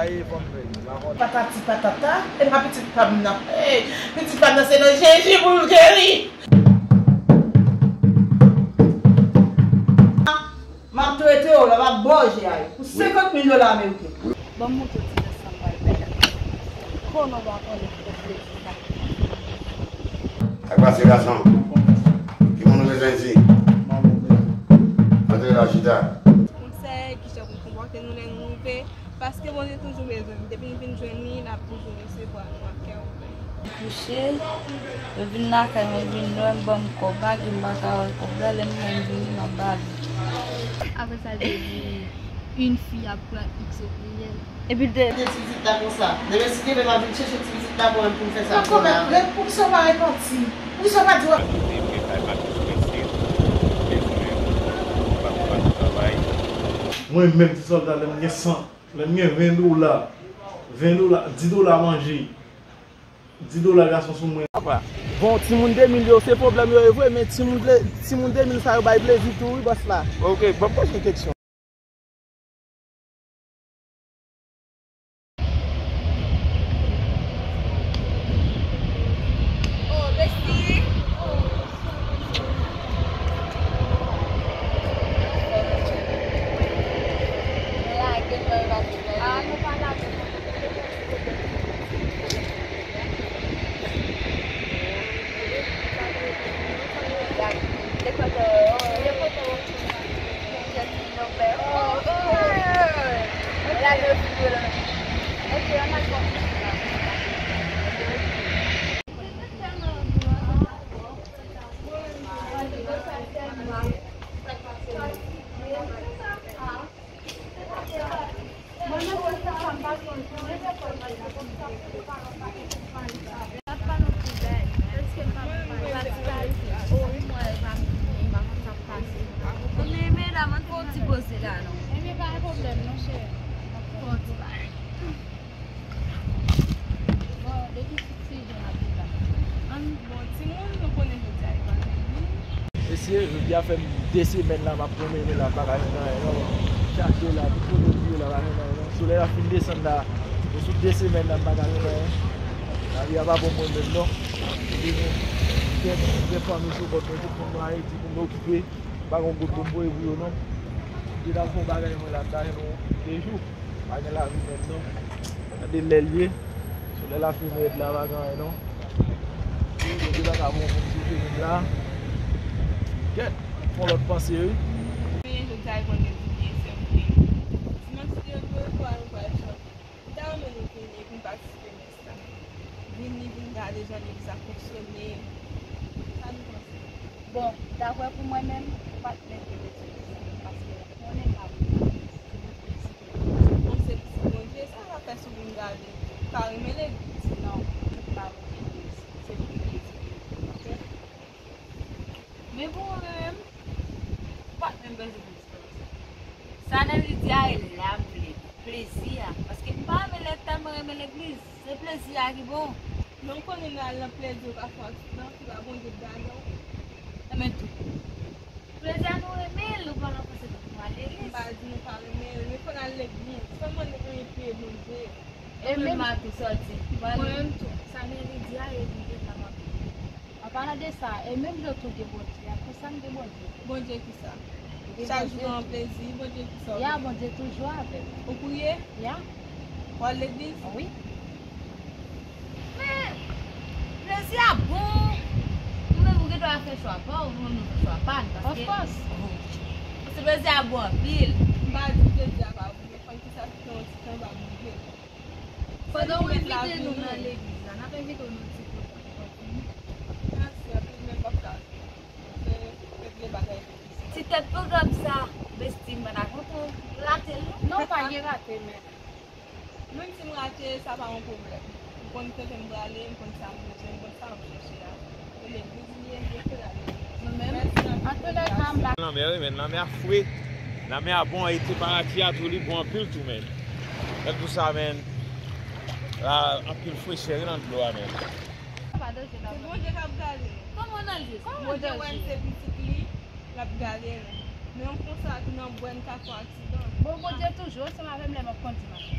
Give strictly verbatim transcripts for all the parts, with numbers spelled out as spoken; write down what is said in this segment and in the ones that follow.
Patati patata, e pa pitit pa m nan. Hey, pitit pa m nan se nan jenjanm pou l geri. M ap trete w la, m ap ba w je a yo. Pou senkant mil dola ameriken. Ban m montre w ti jan sa m pral fè la. Konnen w pa konnen ki fè plezi sa. Sa k pase gason? Ki moun ou bezwen di? Antre la, chita. Konsèy, kijan pou n konpòte nou lè nou rive. Paske Bondye toujou bezwen nou. Depi n vin jwenn li, l ap toujou resevwa nou ak kè ouvè. Kouche, yo vin lakay mwen, vin wè m, ban m kòb, m pa ka wè kòb la, lè m wè m vini, m ap ba li. Apre sa, l te di, une fille ap pran X au pluriel. Epi l te. Te ti pitit la konsa. Demen si Kenbe pa vin chèche ti pitit la pou mwen pou m fè sa pou la. Kòmèt, pou kisa w pa repanti? Pou kisa w pa di w ap. Mwen menm ti sòlda, lè m gen san, lè m gen ven dola, ven dola, dis dola manje, dis dola gason sou mwen. Papa, bon, timoun de mil yo, se pwoblèm yo ye vre, men timoun ple-, timoun de mil sa yo bay plezi tou, wi, bòs la. Ok, ban m poze yon keksyon. Oh, besti. Bon, depi sou sijè n ap pale la. Ann, bon, timoun, nou konnen jodi a e vandredi. Mesye, jodi a fè m de semèn la, m ap pwonmennen la, m pa ka jwenn anyen non. Chak dola, tout kote m vire la, m pa jwenn anyen non. Solèy la fin desann la, men sou de semèn la, m pa ka jwenn anyen. Lavi a pa bon mwen menm non. Epi mwen, m gen, m gen fanmi sou kont mwen, tout moun nan Ayiti pou m okipe. M pa gen goud pou m voye pou yo non. M te t ap fè yon bagay mwen la, m ta jwenn yon de jou. Pa gen lavi menm non. Gade lè l ye. Solèy la fin rèd la, pa gen anyen non. Yo te pa ka bon moun sou fini la. Kèt, fè yon lòt panse wi. Men jodi a e vandredi li ye, sè m te. Dimanch li ye vre, kwa nou pral chante. M ta renmen nou vini epi n patisipe mès la. Vini, vin gade jan legliz la fonksyone. Sa nou panse? Bon, daprè pou mwen menm, ou pa t menm dwe retire sa, paske ou konnen m pa vin nan legliz. Bon, se pitit Bondye, sa w ap fè si w vin gade? Ou pa renmen legliz? Non, mwen pa renmen legliz. Se pou legliz. Men pou mwen menm, m pa t menm bezwen pou di sa. Sa Nèli di a e la m vle, plezi a. Paske m pa renmen lè tèlman renmen legliz. Se plezi a ki bon. Men w konnen lè w al nan plezi yo pafwa aksidan, se pa Bondye k gade w. Enben tou. Plezi a nou renmen l, nou pa nan panse nou al legliz. M pa di nou pa renmen l, men fò n al legliz. Fò n mande anyen priye Bondye. E menm maten sòti. Mwen menm tou, sa Nèli di a e li gen la m ap. An palan de sa, e menm jan w tou gen Bondye a, konsa m gen Bondye. Bondye kisa? Chak jou nan plezi, Bondye kisa w gen? Ya, Bondye toujou avè m. Ou priye? Ya. Ou al legliz? Wi. Men, plezi a bon. Ou menm ou gen dwa fè chwa pa w, nou menm nou fè chwa pa n, paske. Of course. Paske plezi a bon anpil. M pa di plezi a pa bon, men fò n kisa ki fè yon ti tan ba Bondye. Pandan w envite nou nan legliz la, n ap envite w nan ti pwogram kòtini. Mèsi anpil, men m p ap ka regle bagay legliz. Ti tèt pwogram sa, besti, m pa ta kontan rate l non. Non, pa gen rate, men. Menm si m rate, sa pa yon pwoblèm. M konn kote m prale, m konn sa m bezwen, m konn sa m ap chèche a. Se legliz li ye, m prefere al legliz. Nou menm, antouka, m pa. Lanmè wi, men lanmè a fre. Lanmè a bon, e tanperati a tou, li bon anpil tou, men. Gad pou sa, men. La, anpil frechè wi nan dlo a, men. Pa danje la. Se Bondye k ap gade. Kòman danje? Kòman danje? Bondye wè n se pitit li, l ap gade n. Men yon konsa tou nan bwè n ka fè aksidan. Bon, Bondye toujou ansanm avè m lè m ap kondi mache.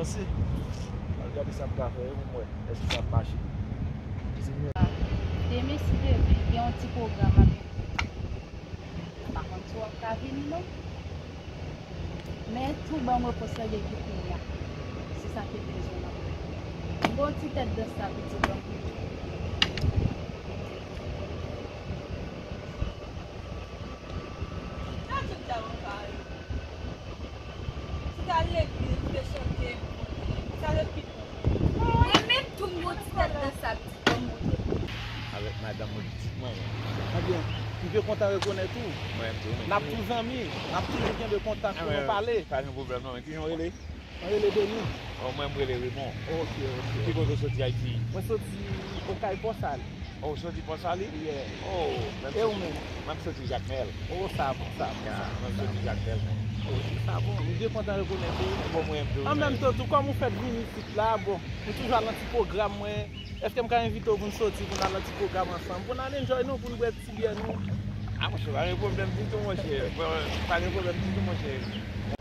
Avanse. Al gade sa m ka fè yo pou m wè èske sa ap mache. Demen si Dye vle, gen yon ti pwogram ap vin. M pa konn si w ap ka vini non. Men tou ban m repons lan depi kounye a. Se sa ki bezwen nan. M gon ti tèt dans la pitit ban m. Sa tout sa mwen pa ale. Si ta legliz, te chante, sa te pi bon. Mwen menm tou m gon ti tèt dans la pitit ban m montre. Avèk madanm mwen pitit mwen. Ebyen, m te kontan rekonèt ou. Mwen tou, mwen. N ap tou zanmi, n ap toujou kenbe kontak pou nou pale. Pa gen pwoblèm non, men kijan w rele? Mwen rele Denis. Oh, mwen, mwen rele Raymond. Ok, ok. Ki kote w soti Ayiti? Mwen soti Okay Pòsali. Oh, w soti Pòsali? Yeah. Oh, e ou menm? Mwen soti Jakmèl. Oh, sa bon, sa bon. Ya, mwen soti Jakmèl, mwen. Oh, sa bon, m te kontan rekonèt ou. Bon, mwen tou. An menm tan tou, kòm ou fèk vini isit la, bon, nou toujou al nan ti pwogram mwen. Èske m ka envite w pou n soti, pou n al nan ti pwogram ansanm, pou n al enjoy nou, pou n bwè ti byè nou? Ah, monchè, pa gen pwoblèm ditou, monchè. Pa gen pwoblèm ditou, monchè.